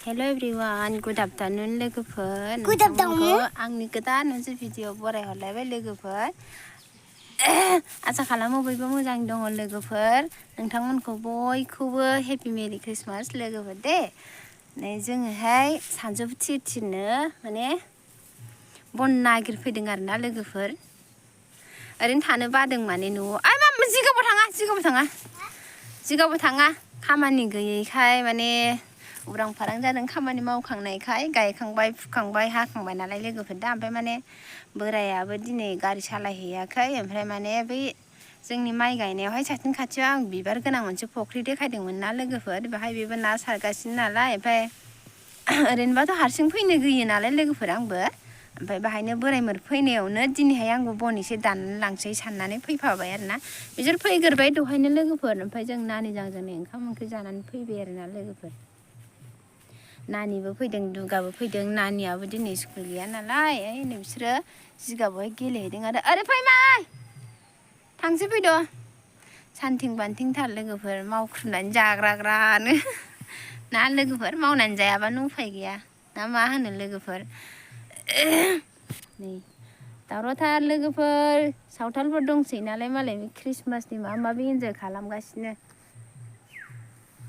Hello everyone, good afternoon लोगोफोर. Good afternoon. आंनि गोदान मोनसे भिडिअ बरायहरलायबाय लोगोफोर. आसा खालामो बयबो मोजां दङ लोगोफोर. नोंथांमोनखौ बयखौबो हेपि मेरि क्रिसमास लोगोफोर दे. नै जोङोहाय सानजौफुथिनो माने बन नागिरफैदों आरोना लोगोफोर. ओरैनो थानो बादों माने न'आव. आय मा जिगाबो थाङा खामानि गैयैखाय माने उरां फारां जादों खामानि मावखांनायखाय गायखांबाय फुखांबाय हाखांबाय नालाय लोगोफोर दा ओमफ्राय माने बोरायाबो दिनै गारि सालायहैयाखै ओमफ्राय माने बै जोंनि माइ गायनायावहाय साथिं खाथियाव आं बिबार गोनां मोनसे फुख्रि देखायदोंमोन ना लोगोफोर बेहाय बेबो ना सारगासिनो नालाय ओमफ्राय ओरैनोबाथ' हारसिं फैनो गैयो नालाय लोगोफोर आंबो ओमफ्राय बाहायनो बोरायमोर फैनायावनो दिनैहाय आंबो बन एसे दाननानै लांसै साननानै फैफाबाय आरोना बिसोर फैग्रोबाय दहायनो लोगोफोर ओमफ्राय जों नानिजों ओंखाम ओंख्रि जानानै फैबाय आरोना लोगोफोर नानिबो फैदों दुगाबो फैदों नानियाबो दिनै स्कुल गैया नालाय नै बिसोरो जिगाबावहाय गेलेहैदों आरो फै माय थांसै फैद' सानथिं बान्थिंथार लोगोफोर मावख्रुमनानै जाग्रानो ना लोगोफोर मावनानै जायाबानो उफाय गैया ना मा होनो लोगोफोर नै दावरावथार लोगोफोर सावथालफोर दंसै नालाय मालाय क्रिसमासनि माबा माबि इन्जय खालामगासिनो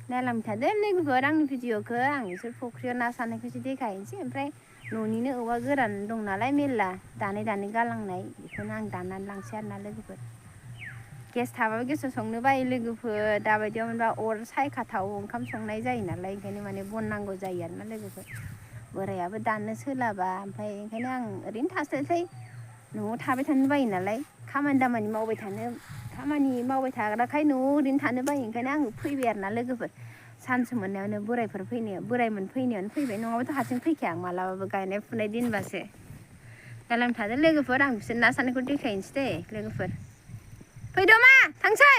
नायलांबाय थादो लोगोफोर आंनि भिडिअखौ आं बिसोर फुख्रियाव ना सारनायखौसो देखायनोसै ओमफ्राय न'निनो औवा गोरान दं नालाय मेरला दानै गालांनाय बेखौनो आं दाननानै लांसै आरोना लोगोफोर गेस थाबाबो गेसाव संनो बायो लोगोफोर दाबायदियाव मोनबा अर सायखाथाव ओंखाम संनाय जायो नालाय ओंखायनो माने बन नांगौ जायो आरोना लोगोफोर बोरायाबो दाननो सोलाबा ओमफ्राय ओंखायनो आं ओरैनो थास्लायस्लाय न'आव थाबाय थानो बायो नालाय खामानि दामानि मावबाय थाग्राखाय न'आव ओरैनो थानो बायो ओंखायनो आं फैबाय आरोना लोगोफोर सानसे मोननायावनो बोरायमोन फैनायावनो फैबाय नङाबाथ' हारसिं फैखाया आं मालाबाबो गायनाय फुनाय दिनबासो दालां थादो लोगोफोर आं बिसोर ना सारनायखौ देखायनोसै दे लोगोफोर फैद' मा थांसै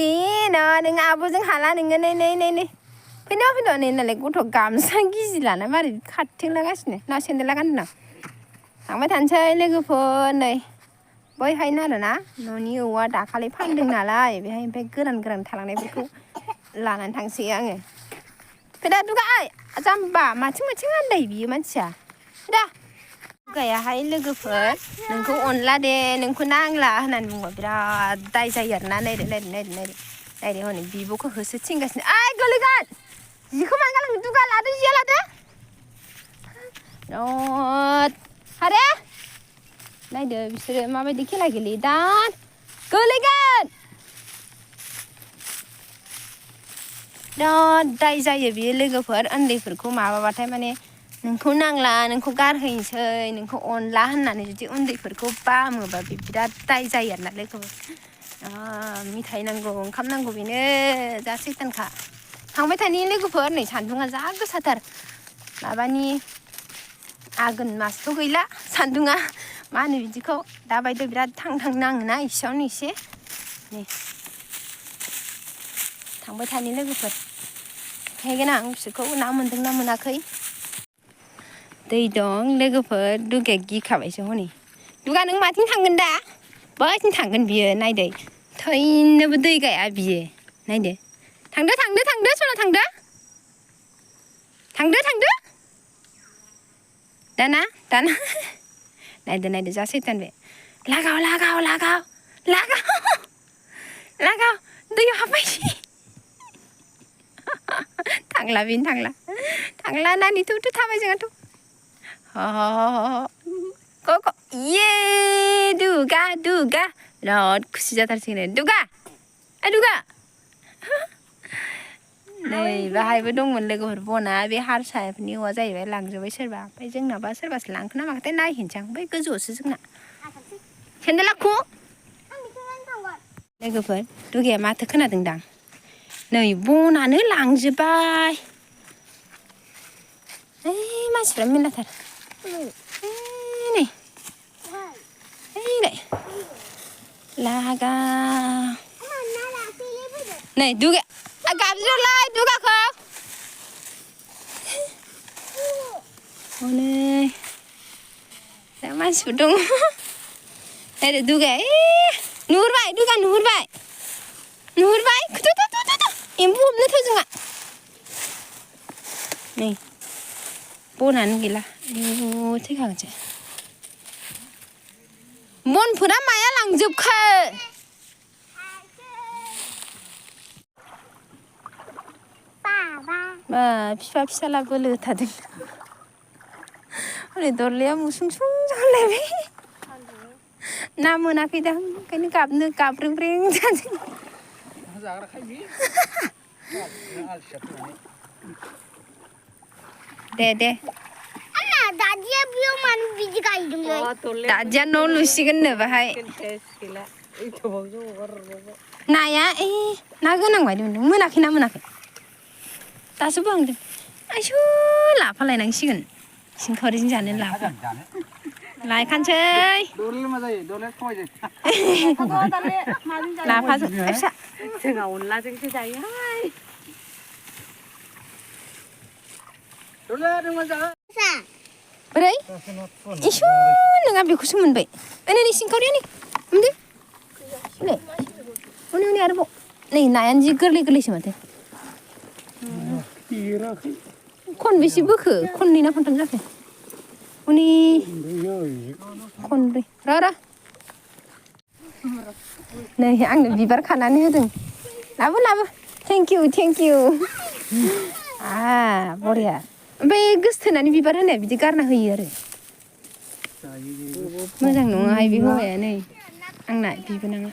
ए ना नों आब'जों हाला नोङो नै फैद' नै नालाय गथ' गामसा गिजि लाना मारै खारथिंलागासिनो ना सेन्देला गानदों थांबाय थानोसै लोगोफोर नै बैहायनो आरोना न'नि औवा दाखालि फानदों नालाय बेहाय ओमफ्राय गोरान थालांनायफोरखौ लानानै थांसै आङो फैदा दुगा जाम्बा माथिं आन्दायो बियो मानसिया फैदा दुगायाहाय लोगोफोर नोंखौ अनला दे नोंखौ नांला होननानै बुंबा बिराद दाय जायो आरोना नायदो हनै बिब'खौ होसोथिंगासिनो ओइ गोलैगोन जिखौ मानो गालांनो दुगा लादो जिया लादो हारे नायदो बिसोरो माबायदि खेला गेलेयो दा गोलैगोन बिराद दाय जायो बियो लोगोफोर उन्दैफोरखौ माबाबाथाय माने नोंखौ नांला नोंखौ गारहैनोसै नोंखौ अनला होननानै जुदि उन्दैफोरखौ बामोबा बे बिराद दाय जायो आरोना लोगोफोर मिथाइ नांगौ ओंखाम नांगौ बेनो जा सैथानखा थांबाय थानि लोगोफोर नै सान्दुङा जा गोसाथार माबानि आघोन मासथ' गैला सान्दुङा मा होनो बिदिखौ दाबायदियाव बिराद थां नाङोना इसेयावनो एसे नै थांबाय थानि लोगोफोर खायगोन आं बिसोरखौ ना मोन्दों ना मोनाखै दै दं लोगोफोर दुगाया गिखाबायसो हनै दुगा नों माथिं थांगोन दा बैथिं थांगोन बियो नायदो थैनोबो दै गाया बियो नायदो थांदो सना थांदो दाना नायदो जा सैतान बे लागाव दैयाव हाबबायसै थांला नानि थौ थाबाय जोंहाथ' इये दुगा बिराद खुसि जाथारसिगोन दुगा नै बाहायबो दंमोन लोगोफोर बना बे हारसाफोरनि औवा जाहैबाय लांजोब्बाय सोरबा ओमफ्राय जोंनाबा सोरबासो लांखो ना माखोथाय नायहैनोसै आं बै गोजौआवसो जोंना सेन्देला खु लोगोफोर दुगाया माथो खोनादों दां नै बनानो लांजोब्बाय मानसिफ्रा मेरलाथार नै लागा नै दुगाया गाबज्रिहरलाय दुगाखौ हनै दा मानसिफोर दङ नायदो दुगाया नुहुरबाय दुगा नुहुरबाय एम्फौ हमनोथ' जोंहा नै बनानो गैला आयु थैखागोनसो बनफोरा माया लांजोबखो बा फिफा फिसाला बोलो होथारदों हनै दरलाया मुसुंसुं जालायबाय ना मोनाखैदां ओंखायनो गाबनो गाब्रें जादों दे दादिया बेयाव मानो बिदि गायदोंलै दादिया न' लुसिगोननो बाहाय नाया ना गोनां बायदि मोनदों मोनाखै दासो बोहांदों आइसु लाफालायनांसिगोन सिंखावरिजों जानो लायखानोसै लाफाजों फिसा जोंहा अनलाजोंसो जायोहाय बोरै इसु नोंहा बेखौसो मोनबाय नै सिंखावरिया नै हमदो हनै आरोबाव नै नायानो जि गोरलैसो माथो खनबेसे बोखो खननै ना खनथाम जाखो हनै खनब्रै र' नै आंनो बिबार खानानै होदों लाबो थेंक इउ बरिया ओमफ्राय गोसथोनानै बिबार होनाया बिदि गारना होयो आरो मोजां नङाहाय बे हौवाया नै आंना बिबोनाङा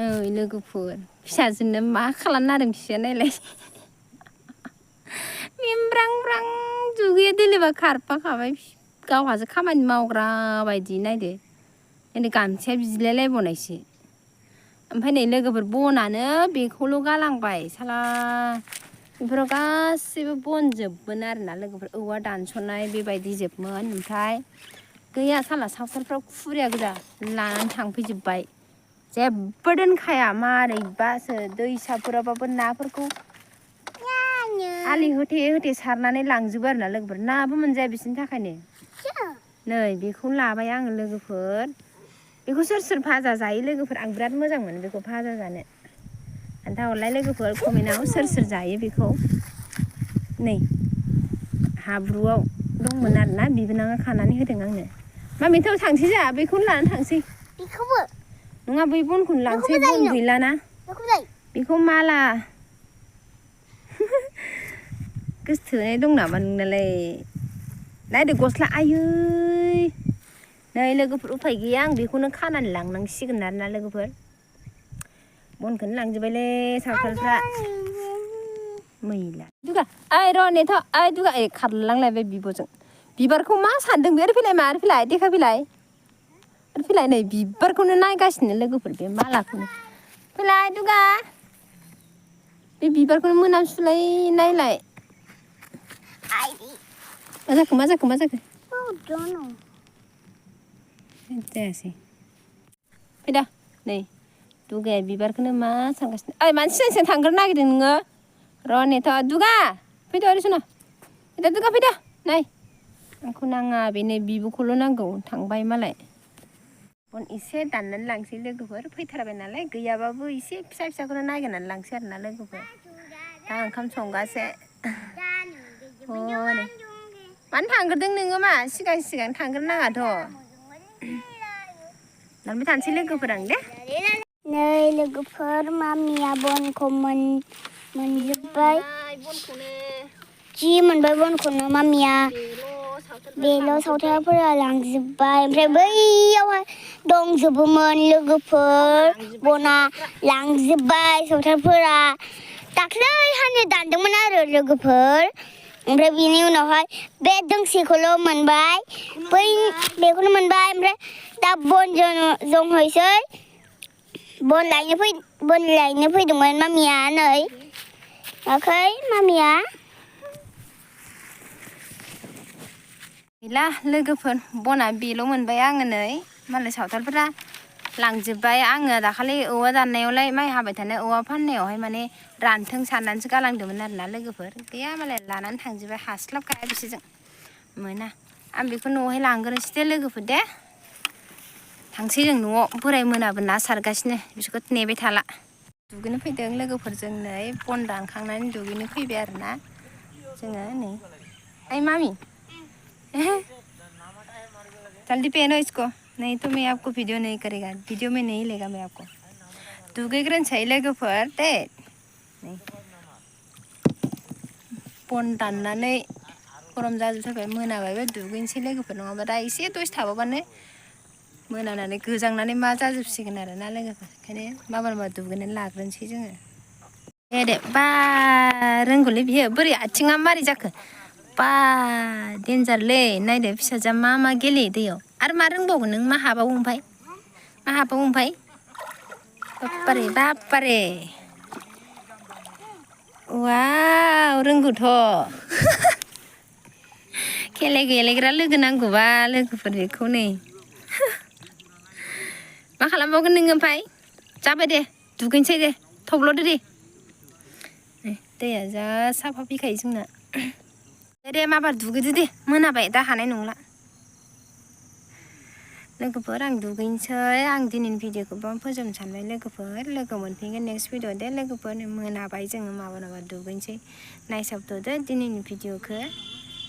ओइ लोगोफोर फिसाजोनो मा खालामनो नादों फिसाया नायलाय मेमब्रां दुगैया दोलोबा खारफाखाबाय गावहासो खामानि मावग्रा बायदि नायदो नै गामसाया बिलायलायबावनायसो ओमफ्राय नै लोगोफोर बनानो बेखौल' गालांबाय साला बेफोराव गासैबो बन जोबमोन आरोना लोगोफोर औवा दानस'नाय बेबायदि जोबमोन ओमफ्राय गैया साला सावथालफ्राव खुरिया गोजा लानानै थांफैजोब्बाय जेबो दोनखाया मारैबासो दैसाफोरावबाबो नाफोरखौ आलि होथे सारनानै लांजोबो आरोना लोगोफोर नाबो मोनजाया बिसोरनि थाखायनो नै बेखौ लाबाय आङो लोगोफोर बेखौ सोर भाजा जायो लोगोफोर आं बिराद मोजां मोनो बेखौ भाजा जानो खोन्थाहरलाय लोगोफोर कमेन्टआव सोर जायो बेखौ नै हाब्रुआव दंमोन आरोना बिबोनाङा खानानै होदों आंनो मामिथ' थांसै जोंहा बेखौनो लानानै थांसै बेखौबो नङा बै बनखौनो लांसै बन गैलाना बेखौ माला गोसथोनाय दं नामा नोंनालाय नायदो गस्ला आयै नै लोगोफोर उफाय गैया आं बेखौनो खानानै लांनांसिगोन आरोना लोगोफोर बनखौनो लांजोब्बायलै सावथालफ्रा मैला दुगा ओइ र' नेथ' ओइ दुगा खारलांलायबाय बिब'जों बिबारखौ मा सानदों बे ओरै फैलाय देखा फैलाय नै बिबारखौनो नायगासिनो लोगोफोर बे मालाखौनो फैलाय दुगा बे बिबारखौनो मोनामसुलाय नायलाय मा जाखो जायासै फैदा नै दुगाया बिबारखौनो मा सानगासिनो ओइ मानसि सिगां थांग्रोनो नागिरदों नोङो र' नेथ' दुगा फैदो ओरै सना फैदा दुगा फैदा नै आंखौ नाङा बेनो बिब'खौल' नांगौ थांबाय मालाय बन एसे दाननानै लांसै लोगोफोर फैथारबाय नालाय गैयाबाबो एसे फिसाखौनो नागिरनानै लांसै आरोना लोगोफोर दा ओंखाम संगासे हनै मानो थांग्रोदों नोङो मा सिगां थांग्रोनाङाथ' दानबाय थानोसै लोगोफोर आं दे नै लोगोफोर मामिया बनखौ मोनजोब्बाय जि मोनबाय बनखौनो मामिया बेल' सावथालफोरा लांजोब्बाय ओमफ्राय बैयावहाय दंजोबोमोन लोगोफोर बना लांजोब्बाय सावथालफोरा दाख्लैहायनो दानदोंमोन आरो लोगोफोर ओमफ्राय बिनि उनावहाय बे दोंसेखौल' मोनबाय बेखौनो मोनबाय ओमफ्राय दा बन जंहैसै बन लायनो फैदोंमोन मामिया नै आखै मामिया गैला लोगोफोर बना बेल' मोनबाय आङो नै मालाय सावथालफोरा लांजोब्बाय आङो दाखालि औवा दाननायावलाय माइ हाबाय थानाय औवा फाननायावहाय माने रानथों साननानैसो गालांदोंमोन आरोना लोगोफोर गैया मालाय लानानै थांजोब्बाय हास्लाबखाया बिसोरजों मोना आं बेखौ न'आवहाय लांग्रोनोसै दे लोगोफोर दे थांसै जों न'आव बोराय मोनाबो ना सारगासिनो बिसोरखौ नेबाय थाला दुगैनो फैदों लोगोफोरजों नै बन दानखांनानै दुगैनो फैबाय आरोना जोङो नै आई मामी जल्दी पहनो इसको नहीं तो मैं आपको वीडियो नहीं करेगा वीडियो में नहीं लेगा मैं आपको दुगैग्रोनोसै लोगोफोर दे नै बन दाननानै गरम जाजोबथारबाय मोनाबायबो दुगैनोसै लोगोफोर नङाबा दा एसे दसे थाबावबानो मोनानानै गोजांनानै मा जाजोबसिगोन आरोना लोगोफोर ओंखायनो माबा दुगैनानै लाग्रोनोसै जोङो दे बा रोंगौलै बियो बोरै आथिङा मारै जाखो बा देन्जारलै नायदो फिसाजोआ मा गेलेयो दैयाव आरो मा रोंबावगोन नों मा हाबावो ओमफ्राय बाप्पारे वाव रोंगौथ' खेला गेलेग्रा लोगो नांगौबा लोगोफोर बेखौ नै मा खालामबावगोन नोङो ओमफ्राय जाबाय दे दुगैनोसै दे थब्ल'दो दे दैया जा साफा फैखायो जोंना दे माबार दुगैदो दे मोनाबाय दा हानाय नंला लोगोफोर आं दुगैनोसै आं दिनैनि भिडिअखौ बावनो फोजोबनो सानबाय लोगोफोर लोगो मोनफिनगोन नेक्स्ट भिडिअ दे लोगोफोर मोनाबाय जोङो माबा दुगैनोसै नायसाबथ'दो दिनैनि भिडिअखौ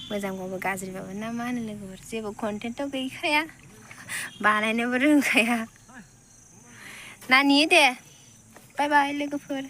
मोजांबाबो गाज्रिबाबो ना मा होनो लोगोफोर जेबो कन्टेन्टथ' गैखाया बानायनोबो रोंखाया नानि दे बाय बाय लोगोफोर